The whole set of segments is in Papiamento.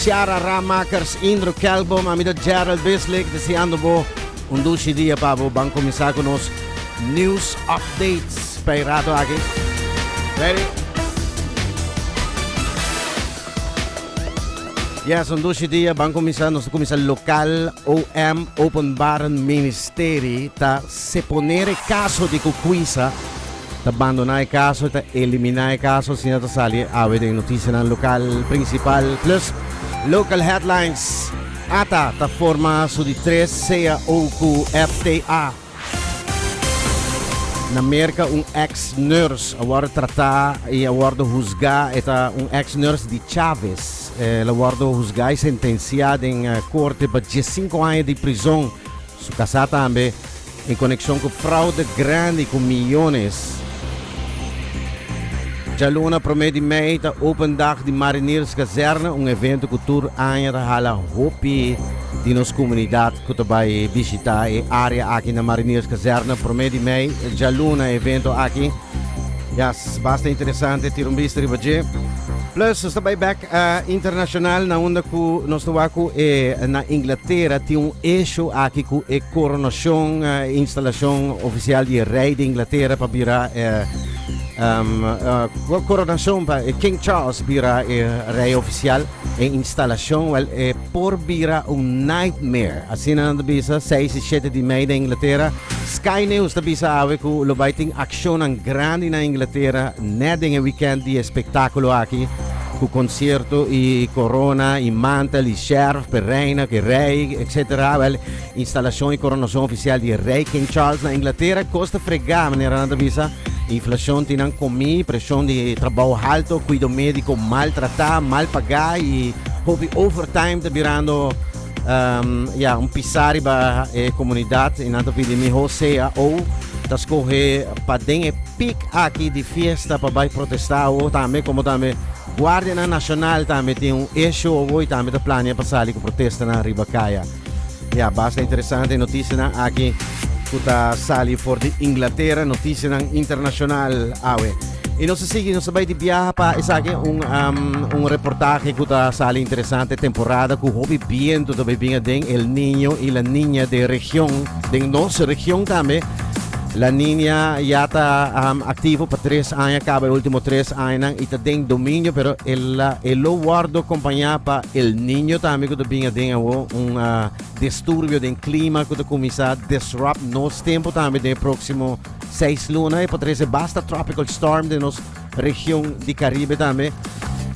Ciara Ramakers, Indro Kelbom, ami ta Gerald Bislick deseando bo un dushi dia pa bo. Ban kuminsá ku nos news updates pa e rato aki. Ready? Yes, un dushi dia. Ban kuminsá. Nos ta kuminsá lokal. OM, Openbaren Ministerie, ta seponer e kaso di Kukwisa. Ta bandoná e kaso, ta eliminá e kaso, asina ta sali awe den notisianan lokal prinsipal. Plus, local headlines, ata ta forma su di tres cao ku FTA. Na Merka un ex nurse a wòrdu tratá i a wòrdu husgá, e ta un ex nurse di Chavez. El a wòrdu husgá i sentensiá den korte pa diesinku aña di prizon. Su kasá tambe. En konekshon ku fraude grandi ku miyones. Djaluna promé di mei ta Open Dag di Marinierskazerne, un evento ku tur aña ta hala hopi di nos komunidat ku ta bai bishitá e área aki na Marinierskazerne. Promé di mei, djaluna, e evento aki. Yas, basta interesante, tira un bista riba dje. Plus, nos ta bai bèk internashonal na unda ku nos ta wak ku e na Inglatera tin un issue aki ku e koronashon, e instalashon ofisial di e rei di Inglatera pa bira e koronashon pa e King Charles bira e rei ofisial. E instalashon, wèl, e por bira un nightmare. Asina nan ta bisa, seis i shete di mei na Inglatera. Sky News ta bisa awe ku lo bai tin akshonnan grandi na Inglatera nèt den e wikènt di e spektákulo aki, ku konsierto i korona i mantel i shèrf p'e reina ku e rei etsetera. Wèl, instalashon i koronashon ofisial di e rei King Charles na Inglatera kos ta fregá, manera nan ta bisa. Inflashon tin nan komí, preshon di trabou halto, kuido médiko maltratá, mal pagá i hopi overtime ta birando ya un pisá riba e komunidat i nan ta pidi mihó CAO ta skohe pa den e pik aki di fiesta pa bai protestá awo tambe komo tambe Guardianan Nashonal tambe tin un issue awo i tambe ta plania pa sali ku protestanan riba kaya. Ya, basta interesante noticianan aki cu ta sali for di Inglaterra, noticianan internacional awe. Y nos a sigui, nos a bay di biaha pa esaki un, um, un reportaje cu ta sali interesante, temporada cu hopi biento ta bay bin aden, El Niño y La Niña de region, den nos region tambe. La Niña ya ta um, activo pa tres aña, caba e ultimo tres añanan y ta den dominio, pero el, el lo wordo acompaña pa El Niño tambe cu ta bin aden awo, un disturbio den clima cu ta cuminsa disrupt nos tempo tambe den e proximo seis luna. E por trece basta tropical storm den nos region di Caribe tambe.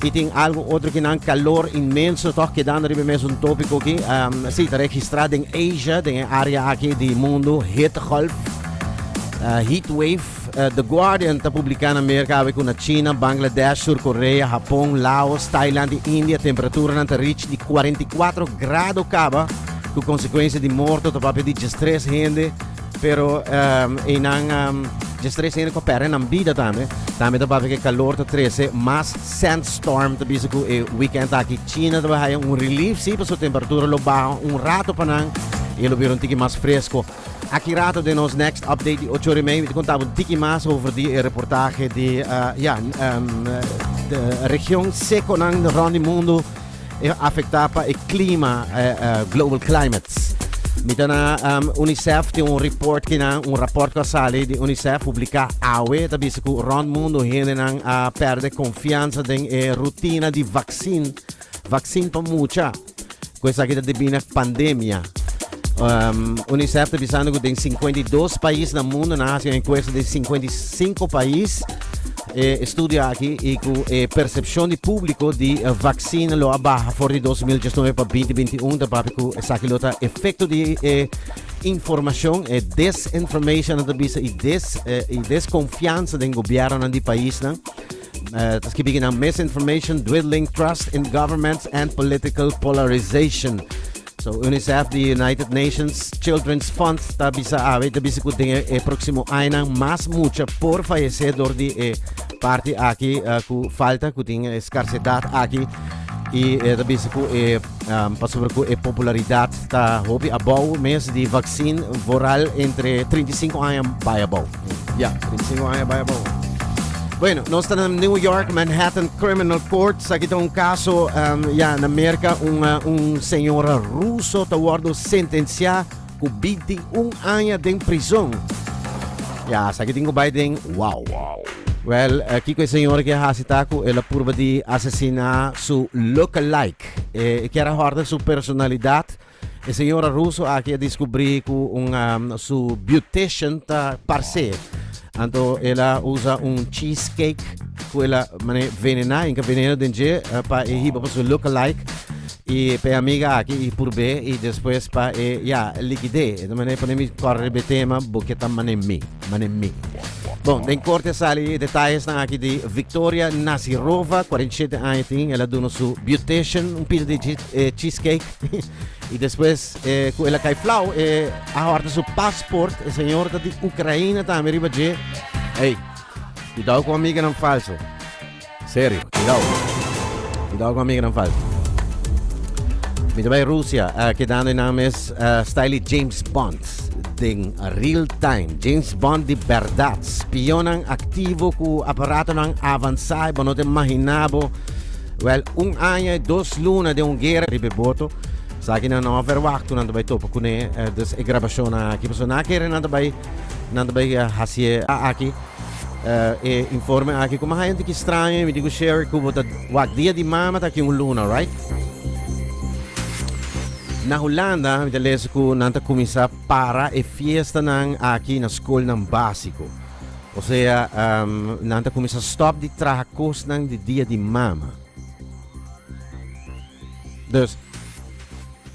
Y tin algo otro ki nan calor inmenso toch kedando riba e mesun topico aki. Um, si, ta registra den Asia, den e area aki di mundo, hittegolf, heat wave. The Guardian ta publiká na Merka awe ku na China, Bangladesh, Sur Korea, Hapon, Laos, Thailand i India temperaturanan ta reach di 44 grado kaba ku konsekuensia di morto ta papia di diestres hende pero einan diestres hende ku a pèrdè nan bida tambe. Tambe ta papia ku e kalor ta trese mas sandstorm ta bisa ku e weekend aki China ta bai haya un relief si pasobra temperatura lo baha un rato pa nan i lo bira un tiki mas fresko. Aki rato den nos next update di ocho ora y media mi ta conta bo un tiki mas over di e reportahe di ya de region seconan rond di mundo afecta pa e clima global climates. Mi ta na UNICEF tin un report kinan un rapport cu a sali di UNICEF publica awe ta bisa cu rond mundo hendenan a perde confianza den e rutina di vaccine vaccine pa mucha. Ku esaki ta debí na pandemia. Um, UNICEF ta bisando ku den 52 pais na mundo nan hasi un enkuesta den 55 pais e estudio aki i ku e persepshon di públiko di eh, vaccine lo a baha for di 2019 pa 2021 ta papia ku esaki lo ta efekto di e informashon e disinformation nan ta bisa i des eh, i deskonfiansa den gobiernonan di paisnan. Ta skibi ki nan misinformation, dwindling trust in governments and political polarization. So UNICEF, the United Nations Children's Fund, ta bisa awe, ta bisa ku den e próximo añanan mas mucha por fallecer door di e parti aki uh, ku falta, ku tin escarsedad aki. I e ta bisa ku e um, pasobra ku e popularidad ta hopi abou mes di vaccine vooral entre 35 aña bai abou. Ya, 35 aña bai abou. Bueno, nos ta na New York, Manhattan Criminal Court. Aki ta un caso ya na Merca, un señora ruso ta wordo sentencia cu 21 aña den prison. Ya, esaki tin cu bay den wow. Well, kico e señora ke haci ta cu el a purba di asesina su lookalike. E kier a horda su personalidad. E señora ruso aki a descubri cu su beautician ta parce. Anto el a usa un cheesecake cu el a mane venena, inca veneno den dje, pa e hiba pa su lookalike y pa e amiga aki y purbe y despues pa e, ya, liquide. E ta mane pone mi corre riba e tema, bo ke ta mane mi, mane mi. Bon, den corte a sali e detayesnan aki di Victoria Nazirova, 47 aña tin, el a duna su beautician un pida di cheesecake y despues cu el a cay flauw, e a horta su passport, e señor ta di Ucraina tambe riba dje. Ey, cuidao cu amiganan falso. Serio, cuidao. Cuidao cu amiganan falso. Mi ta bay Rusia, kedando e nan mes style James Bond den real time. James Bond di berdad. Spionnan activo cu aparatonan avansa, bo no ta imagina bo. Wel, un aña y 2 luna den un guera riba e boto. Esaki nan no a verwacht cu nan ta bay topa cune. Dus e grabacionnan aki. Pasobra nan a kere nan ta bay hacié aki. E informe aki como hay un tiki straño. Mi digo Sherry cu bo ta wak dia di mama ta aki un luna, right? Na Hulanda mi ta lees cu nan ta cuminsa para e fiestanan aki na scolnan basico. Osea, nan ta cuminsa stop di traha cosnan di dia di mama. Dus,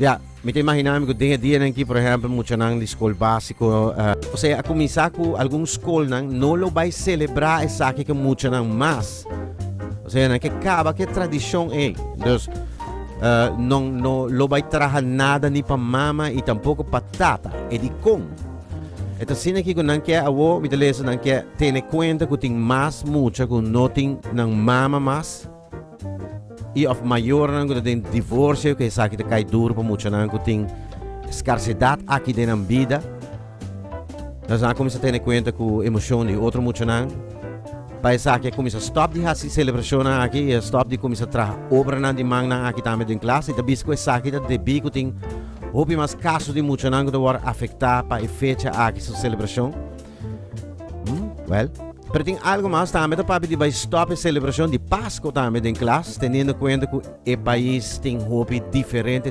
ja, mi ta imagina mi cu den e dianan aki, por ehempel, muchanan di scol basico, osea, a cuminsa cu algun scolnan no lo bay celebra esaki cu muchanan mas. Osea, nan ke caba cu e tradicion ey. Dus, non no lo bay traha nada ni pa mama y tampoco pa tata. E di con? E ta asina aki cu nan ke awo, mi ta lesa, nan ke tene cuenta cu tin mas mucha cu no tin nan mama mas y of mayornan cu ta den divorcio, cu esaki ta cay duro pa muchanan cu tin scarcedad aki den nan bida. Entonces nan a cuminsa tene cuenta cu emocion di otro muchanan. Pa esaki a cuminsa stop di haci celebracionnan aki y a stop di cuminsa traha obranan di mannan aki tambe den klas. Y ta bisa cu esaki ta debi cu tin hopi mas caso di muchanan cu ta worde afecta pa e fecha aki su celebracion. Well, pero tin algo mas tambe ta papia di bay stop e celebracion di Pasco tambe den klas, teniendo cuenta cu e pais tin hopi diferente.